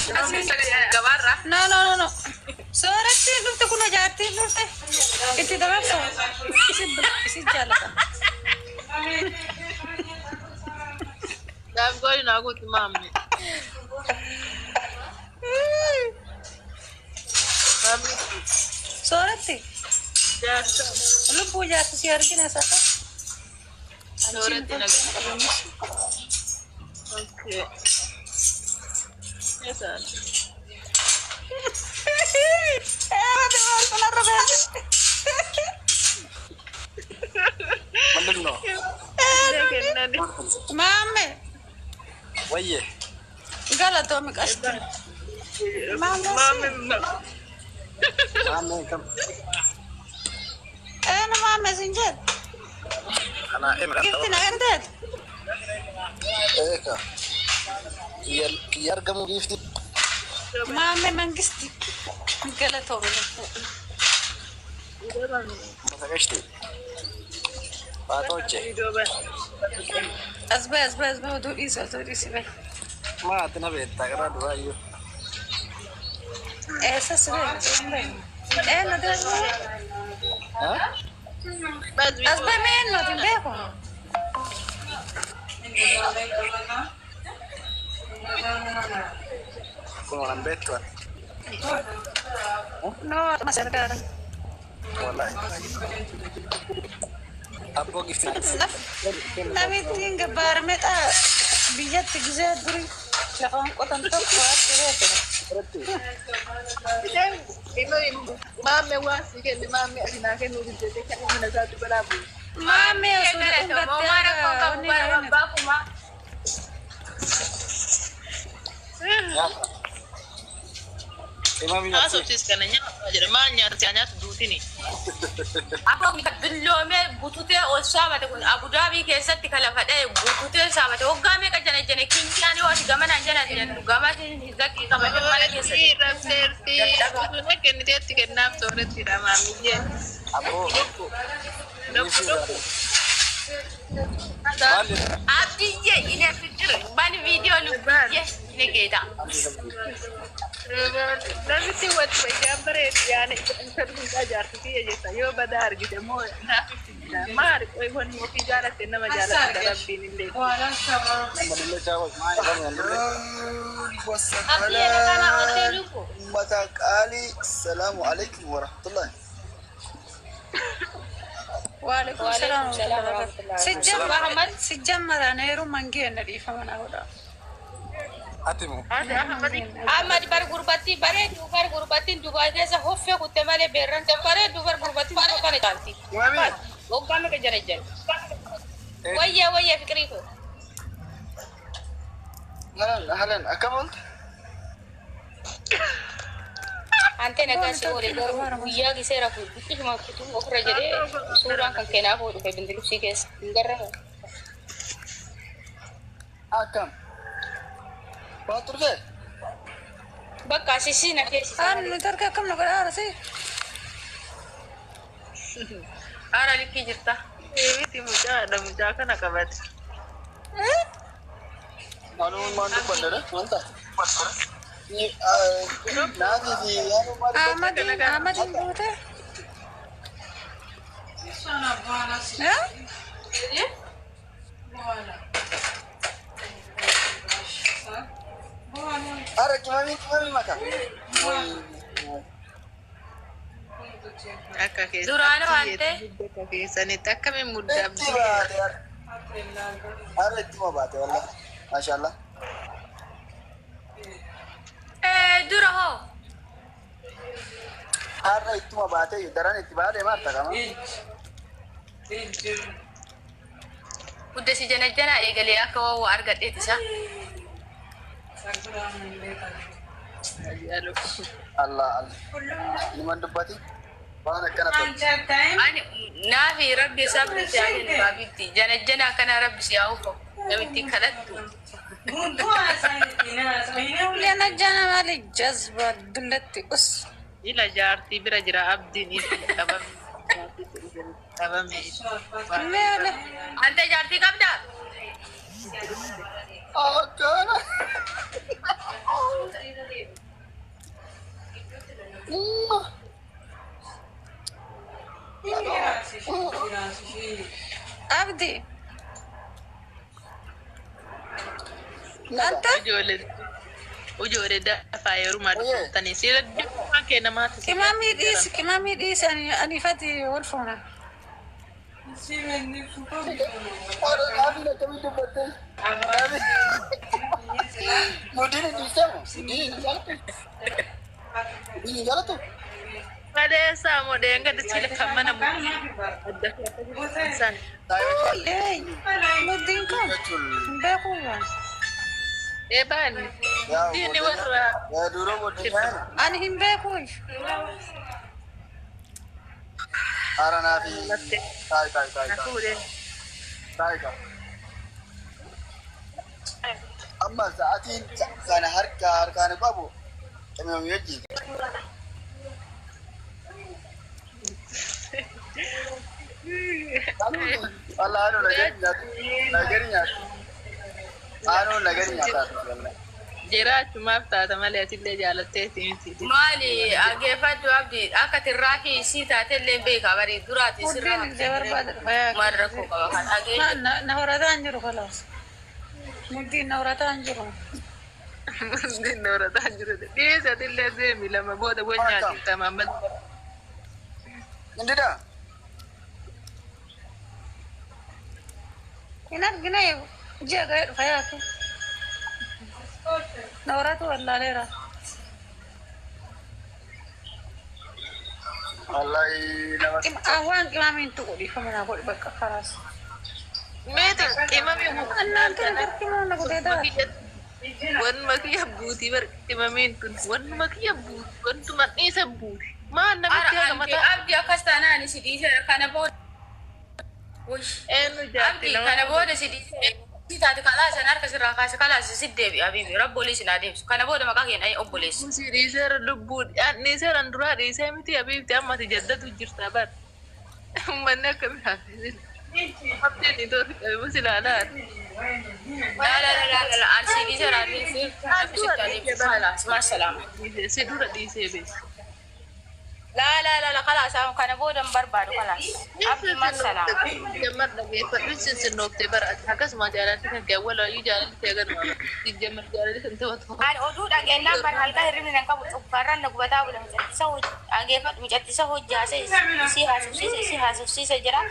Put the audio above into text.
Gabaarraa. No, no, no, no. Sooratti dhufte kun jaartiin dhufte. Itti dabarsa. Isin jaalata. Gaaf gooli naa guutu maamme. Maammi Sooratti jaarsa. lubbuu jaarsi si argina sasa. Sooratti nagaa. Okay. Eesaan. ምንድን ነው? Kennani. Maamme ወዬ galatoomi qashti. Maamme. ማሜ ከም Een maamme sin jedhe. kana emra Gifti na erteet. Eka kiyya argamu giifti Maamme mangisti. Galatoomi lubbuu. masaqashti baatooche As bahe, as bahe, as bahe, oduu dhiisi, oduu dhiisi bahe. maati na beektaa karaa duraayyuu Eessas bahe? Een nuti as bahe? As bahe mee een nuti hin beeku? Kun waan beektu No, mas argaara. wallahi abboo gifti Namittiin gabbaarame xaa biyyatti gizee durii lafaan qotan tokko achi beekudha. Maamme waan si kenne maamme ati naa kennuu didde kan mana isaatti balaa bu'u. Maammee osoo dhungattee Imami Haasofsiis kana nyaata jedha maal nyaata si'a nyaatu duutini. Akkoo dulloomee bututee ol saamate kun Abudaabii keessatti kan lafa dha'e bututee saamate waggaa meeqa jana jana kiyyaan yoo ati gamanaan jana jennu gama zaqqii qabate mana keessatti. Rabseerti osoo kenniteetti kennaaf soorettidha maamiyyee. abboo Lubbu lubbu. maal Abdiyyee ine fikir bani viidiyoo lubbiyyee ine geeta. Namitti wanta ijaan bareedu yaana ijaan hundaa jaarsi kiyya jetta yoo badaa argite moo naaf itti jira maali qoy wanni ofii jaalatte nama jaalatte rabbiin illee. malillee chaawwa Abdiyyee na kana ooltee lubbu. Ummata qaalii, salaamu alaikum warahmatullahi. Waalaikum salaam warahmatullahi. Sijjammara ana yeroo mangee na dhiifama na godha. ati mu Ahmad bar gurbattii bareedu bar gurbattiin Dubaay keessa hoffee kutte malee beerran bareedu bar gurbattiin tokko kana caalti. Mami, Waggaa meeqa jana jana. Wayyaa wayyaa fiqirii koo. halan halan akkam oolte? Ante nagaa si oole garuu guyyaa gisee rafu biqiluma kutuu ofirra jedhee suuraan kan keenaaf oo dhufe bindiribsii keessa hin garramu. Akkam. Waa turte? Bakka asisii na keessa. Aan nuti harka akkam na godha haarasi. Haara likkii jirta. Miti mucaadha mucaa kana qabate. Anuu maan dubbannedha? Maal ta'a? Naatii fi yaaduu maal dubbatte? Ahmadiin Ahmadiin buute. Ara qimamii qimamii maka. Akka Duraanoo ante. keessatti keessanitti akkamiin muddaa Itti baate ara. Ara ittuma baate wallahi. Maashaallah. Dura hoo. Har'a ittuma baate daran itti baate maal ta'a? Gudda si jana jana eegalee akka waa argadheet isa. Allah Allah. Niman dubbati waan akkana tolche. Ani naafi rabbi sabri si haa kennu baabitti jana jana akkana rabbi si haa uffatu namitti kadhattu. Jana jana maali jazba dullatti us. Ila jaartii bira jira abdiin itti qabame. Qabame. Mee ole. Ante jaartii qabdaa? Akkana. Abdi. Anta Ijoollee dafaa yeroo dhuftanii siila dafaa kee namaatti. Qimamii dhiisi qimamii dhiisi ani fati wal fuuna. Naafi akkamii dubbattee? Muddiin hin dhiisamu. Muddiin hin jaalatu. Muddiin hin jaalatu. Maleessaa moo dheengadda siila kan mana mudii adda san. Muddiin kun hin beeku waan. Ee baanni. Muddiin warra. Yaa duroo muddiin maali? Ani hin beeku. Haara naafi. Taayi taayi taayi taayi. Fuudhee. Taayi taayi. Amma sa'aatiin kana harka harkaan qabu qimamii wajjin. Wallah anu nagari nyaatu. Nagari nyaatu. Anu nagari nyaata. Jiraachumaaf taata malee atillee jaalatteeti miti. Maali ageeffadhu abdi akka tirraafii isii taatellee beekaa barii duraati sirraa Muddiin illee barbaada. maal rakkoo qaba kan ageeffadhu. Na horataa hin jiru kalaas. Muddiin na horataa hin jiru. Muddiin na horataa hin jiru. Dhiisi atillee deemi lama booda wal nyaachifta mammas. Indida. Hin argine ji'a ga'ee dhufa yaake. Na horatu wallaaleera. Wallahi nama. Waan qimamiin tuqu dhiifama naa godhi bakka kalaas. Meeta qimamii Annaan tun garkimaa na godhee daata. Wanuma kiyya buutii bar qimamiin tun wanuma kiyya buutii wantuma dhiisa buuti. Maal namitti haga mataa. Abdi akkas taanaan si dhiisee kana booda. Eenyu jaarti Abdi kana booda si dhiisee si taate kalaas an harka sirraa kaase kalaas si deebi abibi rabboolii sin adeemsu kana booda maqaa keen ay obboleessu. Si dhiiseera lubbuu dhiiseera duraa dhiisee miti abiibti amma ati jaddatu jirta bar. Uummanni akkamii hafe. Abdiin ni toorri qabu si ilaalaa. La la la la la an si dhiiseera abibi rabbi sitti adeemsu kalaas maasalaama. Si dura dhiisee beeku. La la la la kalaas kana booda hin barbaadu kalaas. Abdi maasalaama. Jammar dhageeffadhu sinsinooftee bara akkasuma jaalalli kan kee awwalaayyuu jaalalli kee ganuma jammar jaalalli kan ta'u ta'u. Ani oduu dhageenyaan bara halkan hirribni nan qabu cukkaarraan na gubataa bula mucattisa dhageeffadhu mucattisa hojjaase isii haasofsiise isii haasofsiise jira.